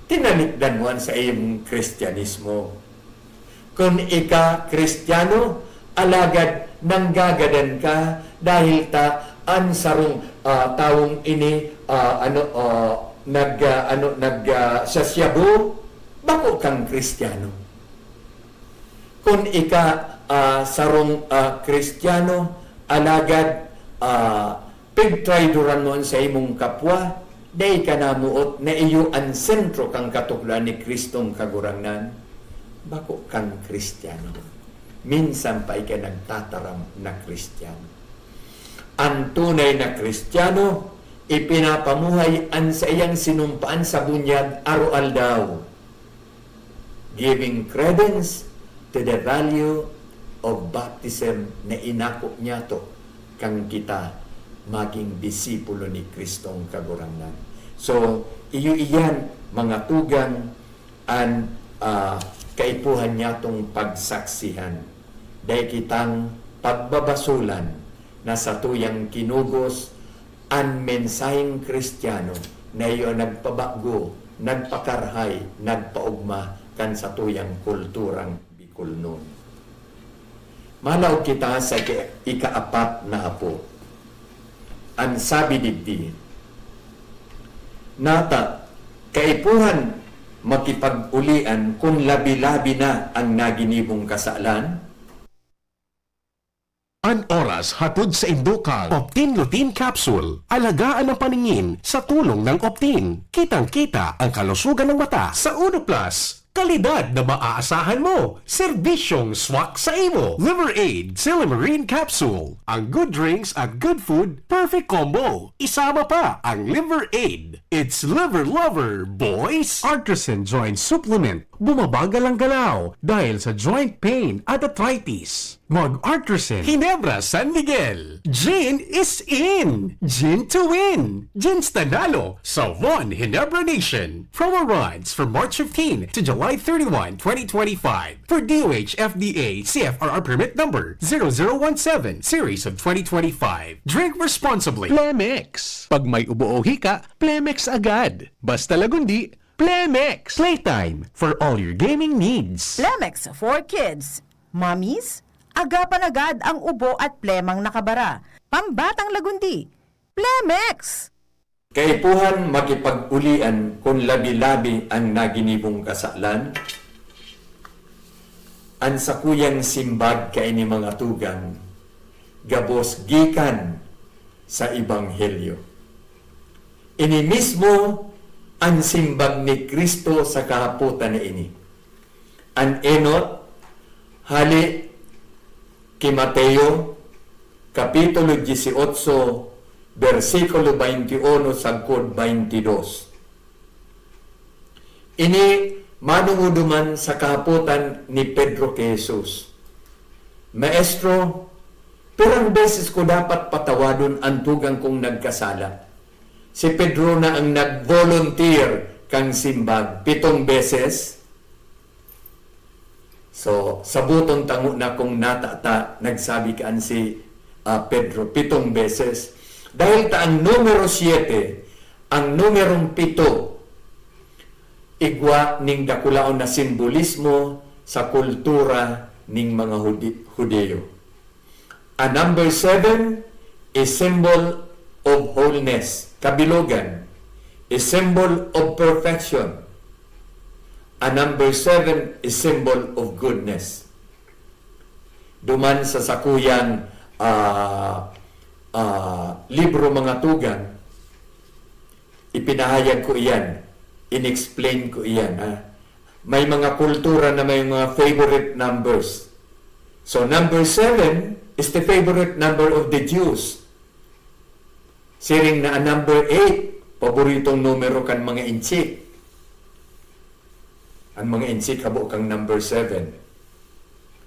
tinalikdan mo an saimong Kristiyanismo. Kun ika Kristiyano, alagad nanggagadan ka dahil ta an sarong, ah, tawong ini, ah, ano, ah, nag, ah, ano, nag, ah, sasyabo, bako kang Kristiyano. Kun ika, ah, sarong, ah, Kristiyano, alagad, ah, pigtraidoran mo an saimong kapwa, dai ka namoot na iyo an sentro kan katukdoan ni Kristong Kagurangnan, bako kang Kristiyano. Minsan pa ika nagtataram na Kristiyano. An tunay na Kristiyano, ipinapamuhay an saiyang sinumpaan sa bunyag aroaldaw, giving credence to the value of baptism na inako niyato kan kita magin disipulo ni Kristong Kagurangnan. So, iyo iyan, mga tugang, an, ah, kaipuhan niyatong pagsaksihan. Dai kitang pagbabasolan na satuyang kinugos an mensaheng Kristiyano na iyo nagpabago, nagpakarhay, nagpaogma kan satuyang kulturang Bicolnon. Malaog kita sa ika-, ikaapat na apo. An sabi digdi, nata, kaipuhan makipag-ulian kun labi-labi na an naginibong kasalan? An oras hatod saindo kan Optin Lutein Capsule. Alagaan ang paningin sa tulong ng Optin. Kitang-kita ang kalusugan ng mata. Sa Uno Plus, kalidad na maaasahan mo. Serbisyong swak sa imo. Liver Aid, Silymarin Capsule. Ang good drinks at good food, perfect combo. Isama pa ang Liver Aid. It's Liver Lover, boys! Artisan Joint Supplement. Bumabagal ang galaw dahil sa joint pain at arthritis. Mag-Artisan. Ginebra San Miguel. Gin is in. Gin to win. Gin Stanalo sa One Ginebra Nation. Promo runs from March fifteen to July thirty-one, twenty twenty-five. For D O H F D A C F R R permit number zero zero one seven, series of twenty twenty-five. Drink responsibly. Plemex. Pag may ubo o hika, Plemex agad. Basta Lagundi, Plemex. Playtime for all your gaming needs. Plemex for kids. Mommies, agapan agad ang ubo at plemang nakabara. Pambatang Lagundi, Plemex! Kaipuhan makipag-ulian kun labi-labi an naginibong kasalan? An sakuyang simbag kaini, mga tugang, gabos gikan sa Ebanghelyo. Ini mismo an simbag ni Cristo sa kahapotan na ini. An enot, hale ki Mateo, Kapitulo dieciocho, bersikulo veintiuno sagkod veintidos. Ini manungodoman sa kahapotan ni Pedro ki Jesus, "Maestro, pirang beses ko dapat patawadon an tugang kong nagkasala?" Si Pedro na ang nag-volunteer kan simbag, pitong beses. So, saboton ta ngona kun nata ta nagsabi kan si, ah, Pedro, pitong beses. Dahil ta ang numero siete, ang numerong pito, igwa ning dakulaon na simbolismo sa kultura ning mga Hudi-, Hudiyo. A number seven is symbol of wholeness, kabilogan. A symbol of perfection. A number seven is symbol of goodness. Duman sa sakuyang, ah, ah, libro, mga tugang, ipinahayag ko iyan, in-explain ko iyan, ha? May mga kultura na may mga favorite numbers. So, number seven is the favorite number of the Jews. Siring na an number eight, paboritong numero kan mga Intsik. Ang mga insik habo kan number seven.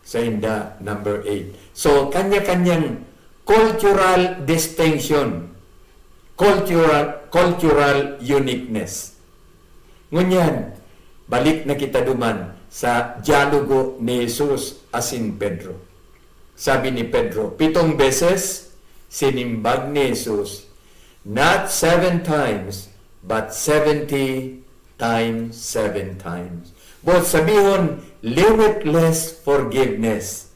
Sainda, number eight. So, kanya-kanyang cultural distinction, cultural, cultural uniqueness. Ngunyan, balik na kita duman sa dialogo ni Jesus asin Pedro. Sabi ni Pedro, pitong beses, sinimbag ni Jesus, "Not seven times, but seventy times seven times." Boot sabihon, limitless forgiveness.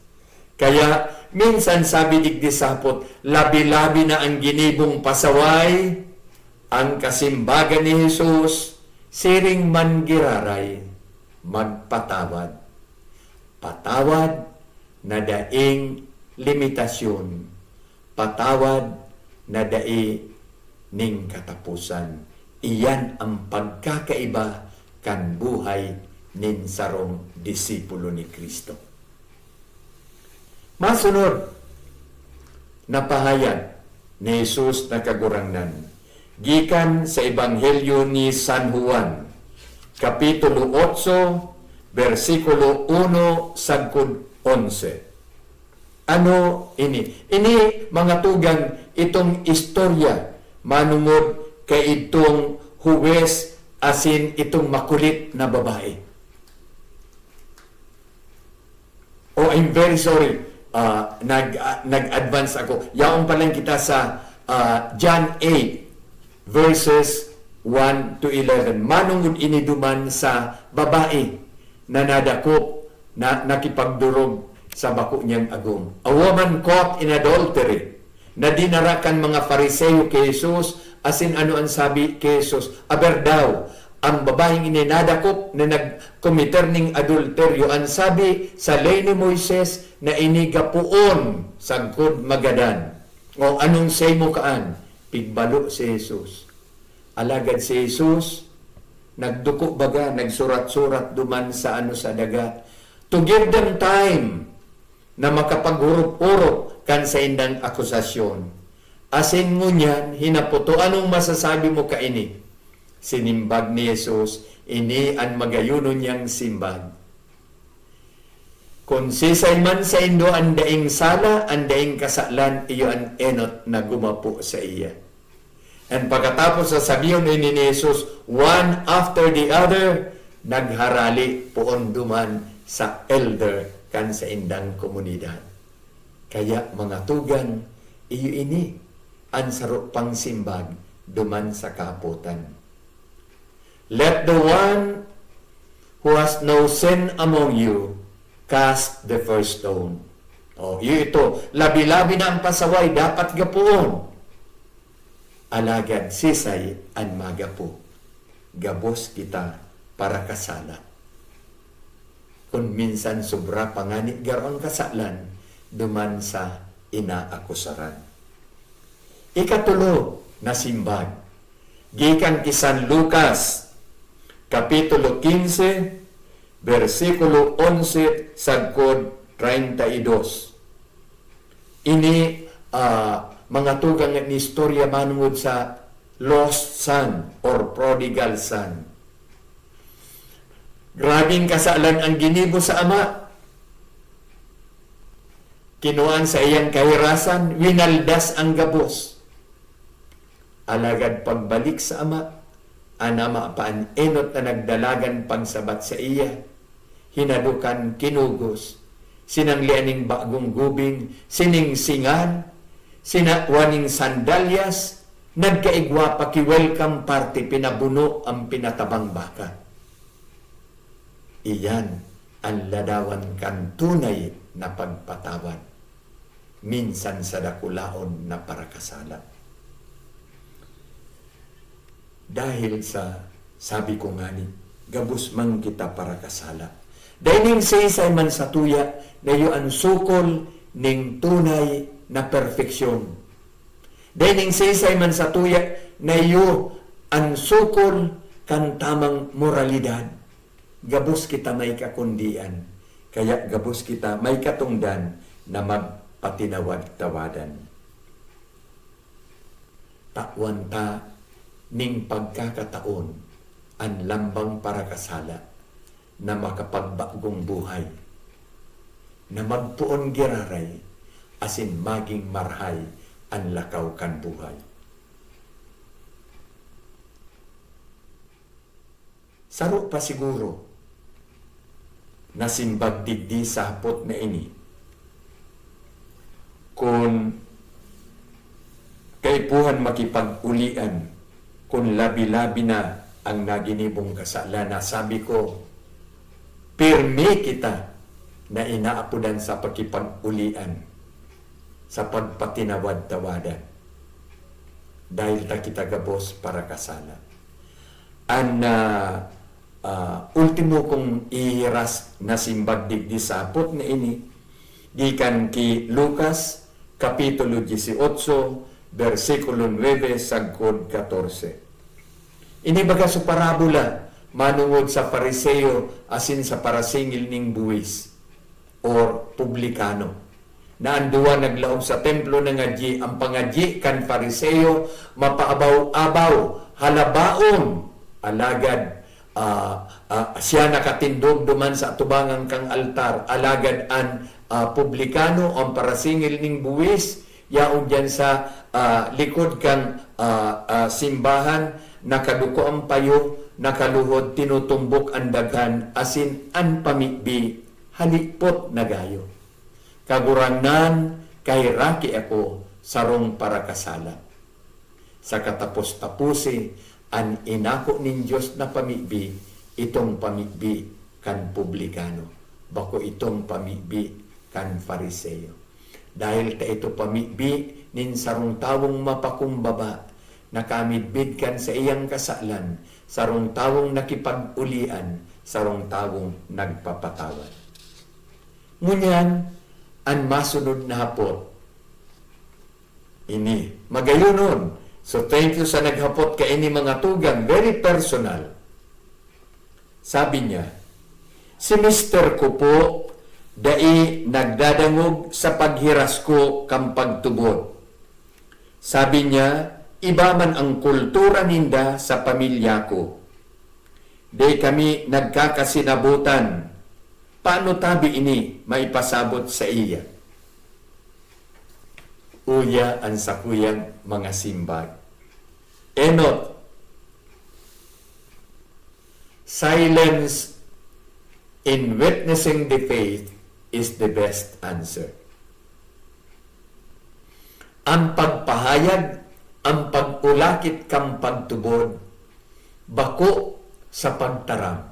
Kaya, minsan sabi digdi sa hapot, labi-labi na an ginibong pasaway, an kasimbagan ni Jesus, siring man giraray, magpatawad. Patawad na daing limitasyon, patawad na dai nin kataposan. Iyan ang pagkakaiba kan buhay nin sarong disipulo ni Cristo. Masunod, napahayag ni Jesus na Kagurangnan gikan sa Ebanghelyo ni San Juan, Kapitulo otso, bersikulo uno sagkod onse. Ano ini? Ini, mga tugang, itong istorya manungod kay itong huwes asin itong makulit na babae. Oh, I'm very sorry. Ah, nag, ah, nag-advance ako. Yaon pa lang kita sa, ah, John eight, verses one to eleven. Manungod ini duman sa babae na nadakop na nakipagdorog sa bako niyang agom. A woman caught in adultery, na dinara kan mga Fariseo ki Jesus, asin ano an sabi ki Jesus, "Aber daw, ang babaeng ini nadakop na nagkomiter nin adulteryo, an sabi sa ley ni Moises na ini gapoon sagkod magadan." O, anong say mo kaan? Pigbalo si Jesus. Alagad si Jesus, nagduko baga, nagsurat-surat duman sa ano, sa daga, to give them time na makapag-orop-orop kan saindang akusasyon. Asin ngunyan, hinapoto, "Anong masasabi mo kaini?" Sinimbag ni Jesus, "Ini an magayonon niyang simbag. Kun sisay man saindo an daing sala, an daing kasalan, iyo an enot na gumapo saiya." And pagkatapos na sabihon ini ni Jesus, one after the other, nagharale poon duman sa elder kan saindang komunidad. Kaya, mga tugang, iyo ini an saro pang simbag duman sa kahapotan. "Let the one who has no sin among you cast the first stone." O, iyo ito, labi-labi na ang pasaway, dapat gapoon. Alagad sisay an magapo? Gabos kita parakasala. Kun minsan sobra pa ngani garo ang kasalan duman sa inaakusaran. Ikatulo na simbag, gikan ki San Lucas, Kapitulo quince, bersikulo onse sagkod treinta y dos. Ini, ah, mga tugang na istorya manungod sa lost son or prodigal son. Grabing kasalan ang ginibo sa ama. Kinuha an saiyang kahirasan, winaldas ang gabos. Alagad pagbalik sa ama, an ama pa an enot na nagdalagan pagsabat saiya. Hinadokan, kinugos, sinanglian nin bagong gubing, siningsingan, sinawan nin sandalyas, nagkaigwa pa ki welcome party, pinabuno an pinatabang baka. Iyan an ladawan kan tunay na pagpatawad, minsan sa dakulaon na parakasala. Dahil sa, sabi ko ngani, gabos man kita parakasala. Dai nin saysay man satuya na iyo an sukol nin tunay na perpeksyon. Dai nin saysay man satuya na iyo an sukol kan tamang moralidad. Gabos kita may kakundian, kaya gabos kita may katongdan na magpatinawad-tawadan. Tawan ta nin pagkakataon an lambang parakasala, na makapagbagong buhay, na magpoon giraray asin maging marhay an lakaw kan buhay. Saro pa siguro na simbag digdi sa hapot na ini, kun kaipuhan makipag-ulian, kun labi-labi na ang naginibong kasalan, na sabi ko, pirmi kita na inaapodan sa pakipag-ulian, sa pagpatinawad-tawadan. Dahil ta kita gabos parakasala. An, ah, ah, ultimo kong ihiras na simbag digdi sa hapot na ini, gikan ki Lucas, Kapitulo dieciocho, bersikulo nuebe sagkod katorse. Ini baga sa parabola manongod sa Fariseo asin sa parasingil ning buwis or publikano, na an duwa naglaog sa templo nangadyi. An pangadyi kan Fariseo mapaabaw-abaw, halabaon, alagad, ah, ah, siya nakatindog duman sa atubangan kan altar. Alagad an, ah, publikano, an parasingil ning buwis, yaon diyan sa, ah, likod kan, ah, ah, simbahan, nakaduko an payo, nakaluhod, tinutumbok an daghan, asin an pamibi halipot na gayo. "Kagurangnan, kaheraki ako, sarong parakasala." Sa katapos-taposi, an inako nin Dios na pamibi, itong pamibi kan publikano, bako itong pamibi kan Fariseo. Dahil ta ito pamibi nin sarong tawong mapakumbaba, nakamidbid kan saiyang kasalan, sarong tawong nakipag-ulian, sarong tawong nagpapatawad. Ngunyan, an masunod na hapot, ini. Magayonon. So, thank you sa naghapot kaini, mga tugang. Very personal. Sabi niya, "Si mister ko po, dai nagdadangog sa paghiras ko kan pagtubod. Sabi niya, iba man ang kultura ninda sa pamilya ko. Dai kami nagkakasinabutan. Paano tabi ini maipasabot saiya?" Uya an sakuyang mga simbag. Enot, "Silence in witnessing the faith is the best answer." An pagpahayag, an pag-ulakit kan pagtubod, bako sa pagtaram,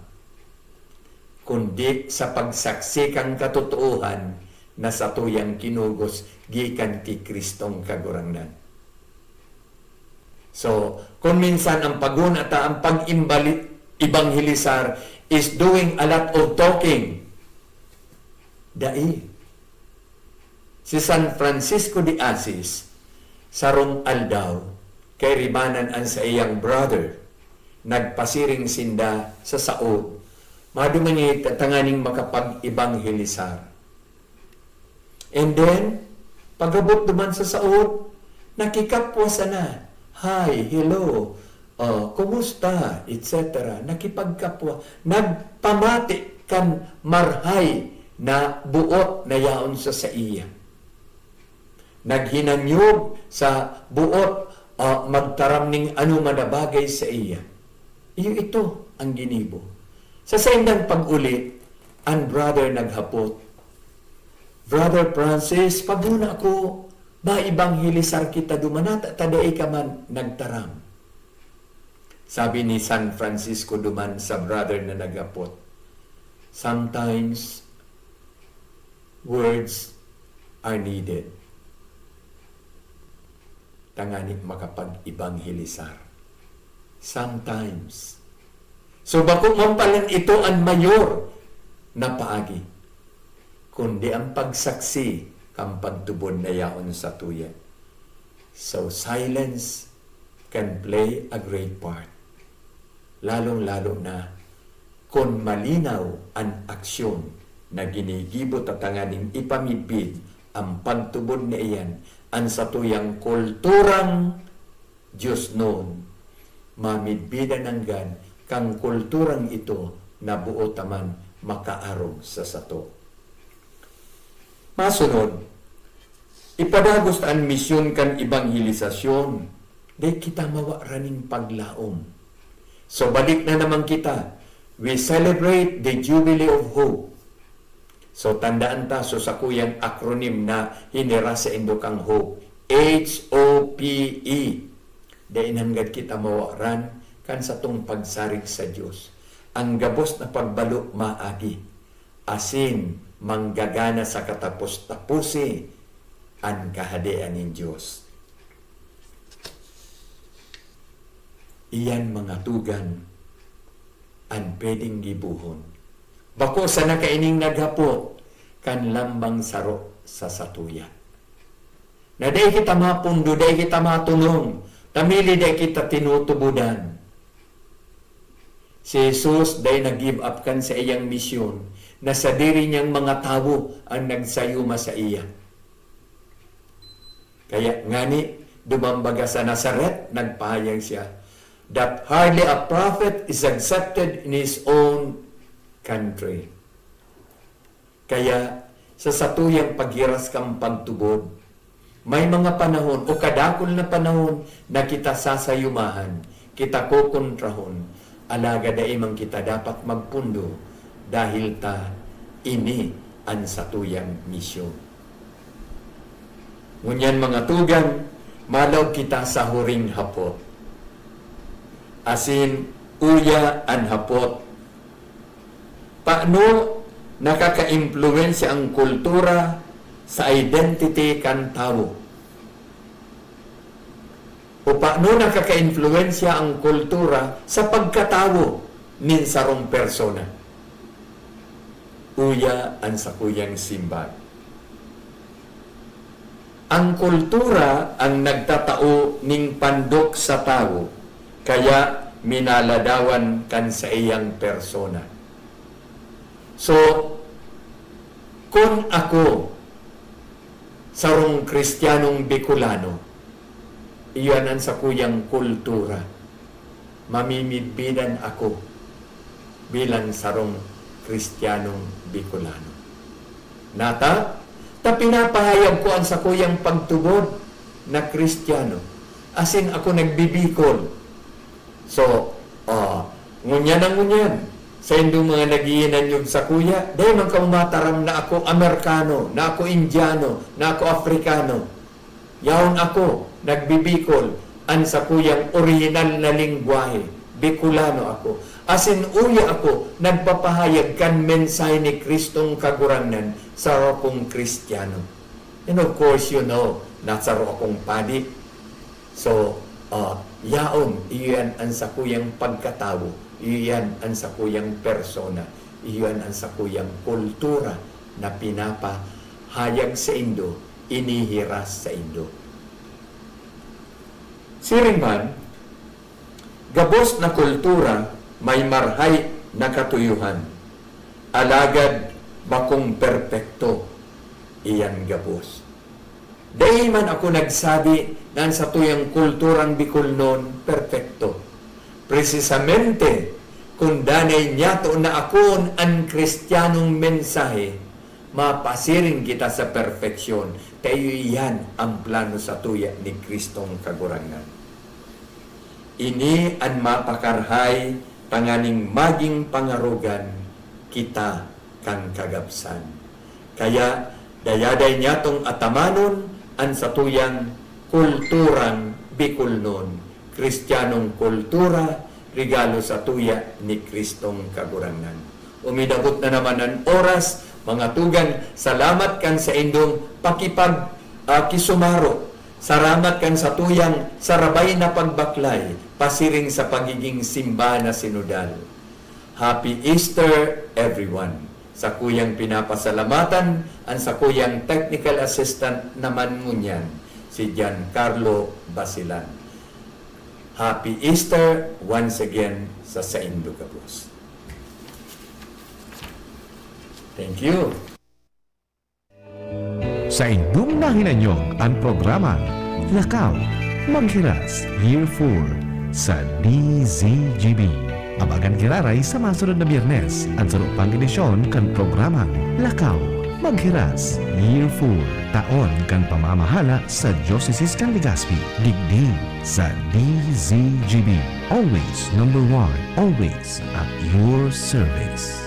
kundi sa pagsaksi kan katotoohan na satuyang kinugos gikan ki Kristong Kagurangnan. So, kun minsan an paghona ta an pag-imbali-, ebanghelisar is doing a lot of talking. Dai. Si San Francisco de Assis, sarong aldaw, kairibanan an saiyang brother. Nagpasiring sinda sa saod, maduman niya tanganing makapag-ebanghelisar. And then, pag-abot duman sa saod, nakikapwa sana. Hi, hello, uh, kumusta, et cetera. Nakipagkapwa. Nagpamati kan marhay na buot na yaon sa saiya. Naghinanyog sa buot, ah, magtaram ning anoman na bagay saiya. Iyo ito ang ginibo. Sa saindang pag-uli, an brother naghapot, "Brother Francis, paghona ko, maebanghelisar kita duman, ata ta dai ka man nagtaram." Sabi ni San Francisco duman sa brother na naghapot, "Sometimes, words are needed tangani makapag-ebanghelisar." Sometimes. So, bako man palan ito an mayor na paagi, kundi an pagsaksi kan pagtubod na yaon satuya. So, silence can play a great part. Lalong-lalo na kun malinaw an aksyon na ginigibo ta tanganing ipamidbid an pagtubod na iyan, an satuyang kulturang diosnon, mamidbidan nanggad kan kulturang ito na boot ta man makaarog sa sato. Masunod, ipadagos ta an misyon kan ebanghelisasyon, dai kita mawaran nin paglaom. So, balik na naman kita. We celebrate the Jubilee of Hope. So, tandaan ta, so sakuyang acronym na hinira saindo kan hope, H O P E. Dai nanggad kita mawaran kan satong pagsarig sa Dios. An gabos na pagbalo maagi, asin manggagana sa katapos-taposi an Kahadean nin Dios. Iyan, mga tugang, an pwedeng gibohon. Bako sana kaining naghapot kan lambang saro sa satuya. Na dai kita mapundo, dai kita matunong, ta mili dai kita tinutubodan. Si Jesus dai nag-give up kan saiyang misyon, na sadiri niyang mga tawo an nagsayuma saiya. Kaya ngani, duman baga sa Nazaret, nagpahayag siya, "That hardly a prophet is accepted in his own country." Kaya, sa satuyang paghiras kan pagtubod, may mga panahon o kadakul na panahon na kita sasayumahan, kita kokontrahon, alagad dai man kita dapat magpundo, dahil ta ini an satuyang misyon. Ngunyan, mga tugang, malaog kita sa huring hapot. Asin, uya an hapot. Paano nakakaimpluwensya ang kultura sa identity kan tawo? O paano nakakaimpluwensya ang kultura sa pagkatawo nin sarong persona? Uya an sakuyang simbag. Ang kultura an nagtatao nin pandok sa tawo, kaya minaladawan kan saiyang persona. So, kun ako sarong Kristiyanong Bicolano, iyan an sakuyang kultura. Mamimidbidan ako bilang sarong Kristiyanong Bicolano. Nata, ta pinapahayag ko an sakuyang pagtubod na Kristiyano, asin ako nagbibikol. So, ah, ngunyan na ngunyan, saindong mga naghihinanyog sakuya, dai man kamo mataram na ako Amerikano, na ako Indiano, na ako Afrikano. Yaon ako, nagbibikol, an sakuyang orihinal na lengwahe, Bicolano ako. Asin uya ako, nagpapahayag kan mensahe ni Kristong Kagurangnan sa sarong Kristiyano. And of course, you know, na saro akong padi. So, ah, yaon, iyo yan an sakuyang pagkatawo, iyo yan an sakuyang persona, iyo yan an sakuyang kultura na pinapahayag saindo, inihiras saindo. Siring man, gabos na kultura may marahay na katuyohan, alagad bakong perpekto iyan gabos. Dai man ako nagsabi na an satuyang kulturang Bicolnon perpekto. Presisamente, kun danay niyato na akon an Kristiyanong mensahe, mapasiring kita sa perpeksyon, ta iyo iyan an plano satuya ni Kristong Kagurangnan. Ini an mapakarahay tanganing magin pangarogan kita kan kagabsan. Kaya, dayaday niyatong atamanon an satuyang kulturang Bicolnon, Kristiyanong kultura, regalo satuya ni Kristong Kagurangnan. Umidabot na naman an oras, mga tugang, salamat kan saindong pakipag, ah, kisumaro. Salamat kan satuyang sarabay na pagbaklay, pasiring sa pagiging simbahan na sinodal. Happy Easter, everyone. Sakuyang pinapasalamatan an sakuyang technical assistant naman ngunyan, si Giancarlo Basilan. Happy Easter once again sa saindo gabos. Thank you. Saindong nahinanyog an programang Lakaw, Maghiras, Year four sa D Z G B. Abagan giraray sa masunod na Biyernes, an saro pang edisyon kan programang Lakaw Maghiras, Year four, taon kan pamamahala sa Diocese kan Legazpi, digdi sa D Z G B. Always number one, always at your service.